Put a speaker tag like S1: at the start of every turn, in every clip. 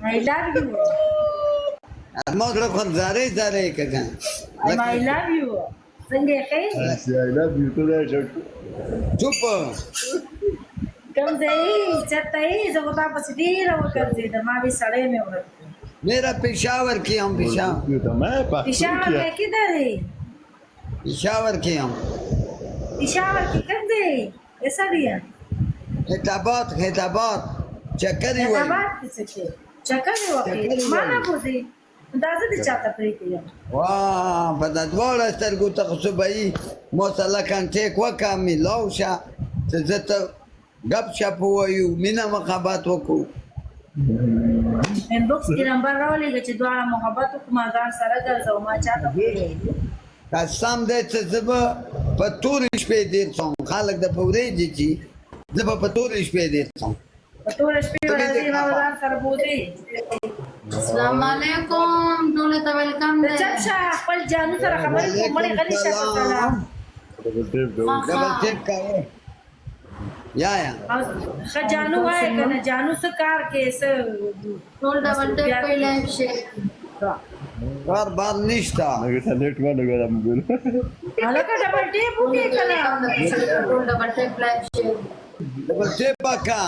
S1: I love you.
S2: ما زړه خو زارې زارې کړه.
S1: I love you. څنګه یې ښه یې؟
S3: I love you ته دا
S2: چوپ.
S1: کوم ځای یې؟ چېرته یې؟ زه خو تا پسې ډېره وګرځېدم، ما وې سړی مې ورک کړ.
S2: میرا پېښور کې هم پېښور.
S1: پېښور کې کدر یې؟
S2: پېښور کې هم.
S1: پېښور کې کوم ځای یې؟ ای سړیه.
S2: حیدرآباد حیدرآباد چکرې وایي.
S1: حیدرآباد کې څه کې؟ چکرې وهې؟ ما نه بوځي. دا زه دې چاته پرېږدي یم؟
S2: وا په دا دواړه سترګو ته خو صبحي ما سره کنټیک وکړه، میلاو شه چې زه ته ګپ شپ ووایو، مینه محبت وکړو.
S1: انباکس کې نمبر راولېږه چې دواړه محبت وکړو، ما ځان سره ګرځوه، ما چاته پرېږدي.
S2: قسم دی چې زه به په تورې شپې دیر څم، خلک د په ورېجې چې زه به په تورې شپې دیر څم.
S1: په توره شپې به راځې، ما به ځان سره بوځې.
S4: السلام علیکم ټول ته ویلکم
S1: ته
S4: دی.
S1: چپ شه، خپل جانو سره خبرې کوم، مړې غلې شه په سلام.
S3: ډبل ټیپ کوي.
S2: ډبل ټیپ کوي. یا یا
S1: ښه جانو وایه که نه، جانو څه کار کې څه؟
S4: ټول ډبل ټیپ کوي، لایک شیر.
S2: کار بار نشته.
S3: لږ څه لیټ باندې ګورم ګور.
S1: هلکه ډبل ټیپ وکړې که نه؟
S4: ټول ډبل ټیپ، لایک شیر.
S2: ډبل ټیپ وکړه.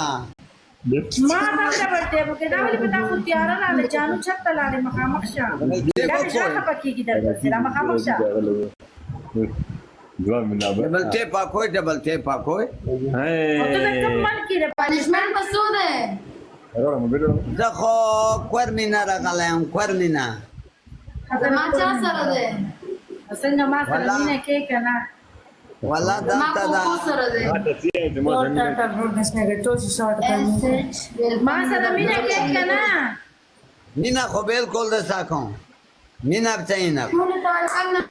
S1: ما هم ډبل ټیپ وکړې، دا ولې په تا خو تیاره راغله؟ جانو چېرته لاړې؟ مخامخ شه، دا مې ژر خفه کېږي درپسې، را مخامخ شه.
S2: ډبل ټیپ کوی، ډبل ټیپ کوی.
S1: او ته د کوم ملک یې؟ د
S4: پنشمنټ په څو دی؟
S2: زه خو کورمې نه راغلی یم، کورمې نه.
S4: زما چا سره دی؟
S1: څنګه ما سره مینه کې که نه؟
S2: والله
S4: زما
S2: دلته دا
S4: کوکو سره دی.
S1: ما سره مینه کې که نه؟
S2: مینه خو بالکل د ساکم مینه به نه.
S4: ټول ته ویلکم دی.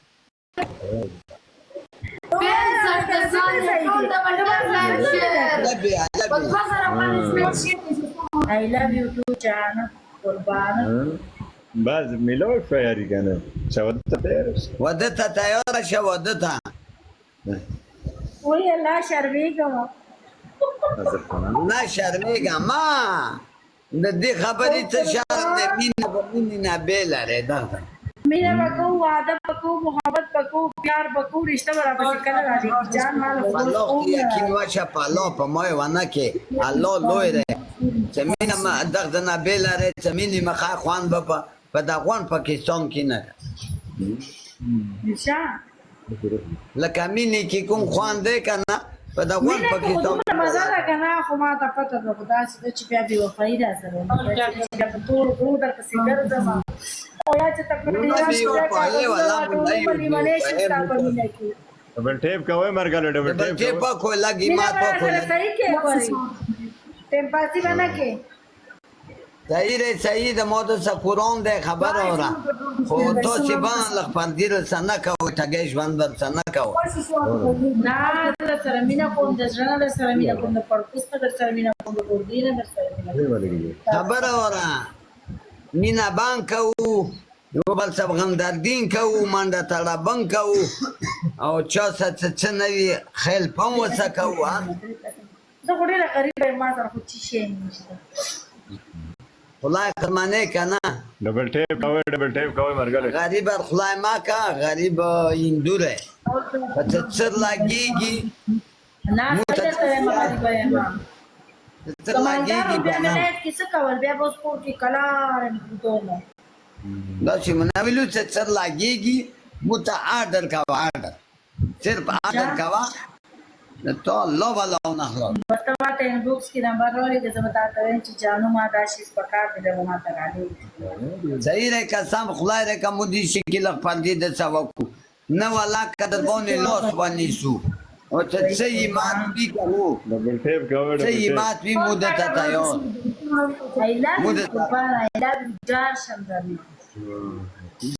S4: پنځه کسان ټول ډبل ټیپ، لایک شیر.
S2: لبی
S4: په
S2: لبی.
S4: 2000 پنشمنټ شیر.
S1: I love you too جان، قربان.
S3: بس میلاو شو یاري کنه، چې وده ته تیار شي.
S2: واده ته تیار شه، واده ته.
S1: وای الله، شرمېږم.
S2: نه شرمېږه، ما د دې خبرې څه شرم دی؟ مینه به مینې نه بېله لري دغه.
S1: مینه به کوو، واده به کوو، محبت به کوو، پیار به کوو، رشته به راپسې کله راځي جان؟ ما له
S2: په الله کې یقین وشه، په الله په ما یې ونه کې، الله لوی دی چې مینه ما دغه نه بېله لري، چې مینې مخه خوان به په دغه پاکستان کې نه
S1: شه.
S2: لکه مینې کې کوم خوان دی که نه په دغه
S1: مینه کې خو
S2: پاکستان.
S1: دومره مزه ده که نه، خو ما ته پته ده، خو داسې ده چې بیا بې وفایي راسره ونه کړي، چې بیا په تورو غرو درپسې ګرځم او یا چې ته په
S2: نه
S1: ډېره
S2: بې
S1: شپه
S2: وفایي ولا
S1: کاغذونه
S2: نه یو
S1: راټولوم، لیونی شم ستا په مینه کې.
S3: ډبل ټیپ کوي مرګله، ډبل
S2: ډبل
S3: ټیپ
S2: ټیپ
S3: کوي.
S2: کوی لګي
S1: مینه
S2: ما
S1: به
S2: په
S1: راسره
S2: کوی.
S1: صحیح کې ګورې، ټیم پاسي به نه کې.
S2: صحیح دی، صحیح د ما د قرآن دی خبر اوره، خو تاسې باندې له خپل دې څه نه کوئ، ټګۍ ژوند به څه نه کوئ.
S1: نه، زه درسره مینه کوم، د زړه نه درسره مینه کوم، د پړکوس نه درسره مینه کوم، د ګردې نه درسره مینه کوم.
S2: خبره اوره، مینه بان کوو، یو بل سره غمدردین کوو، منډه تړه بن کوو، او چا سره څه څه نه وي خیل پم ورسره کوو. ها.
S1: زه خو ډېره غریبه یم، ما سره خو څه شی نشته.
S2: خدای خرمانې که نه.
S3: ډبل ټیپ کوي، ډبل ټیپ کوي مرګله.
S2: غریب خدای ما کا غریب هندو دی، په څه څه لګېږي.
S1: نه،
S2: مو
S1: صحیح درته وایم، غریبه یم.
S2: څه
S1: که مالدار
S2: لګېږي
S1: وم بیا
S2: که
S1: مې
S2: نه.
S1: لایف کې څه کول؟ بیا به اوس کور کې کلار یم دومره.
S2: داسې مونږ ویلو چې څه لګېږي، مو ته آرډر کوه، آرډر، صرف آرډر کوه، نو ته الله والا نه خلاص.
S1: بس ته ماته انباکس کې نمبر راولېږه، زه به تا ته وایم چې جانو ما دا شیز په کار دی، به ما ته رالېږي.
S2: صحیح دی، قسم خدای دی که مو دې شي کې لږ پردې د څه وکړو نه، والا که در باندې لاس ونیسو او چې څه یې مات وي که نو
S3: ډبل ټیپ کوي،
S2: څه
S3: ډبل
S2: یې
S3: ټیپ.
S2: مات وي، مو درته تیار.
S1: I love
S2: مو
S1: you
S2: درته
S1: قربان، I love you، جار شم درنه.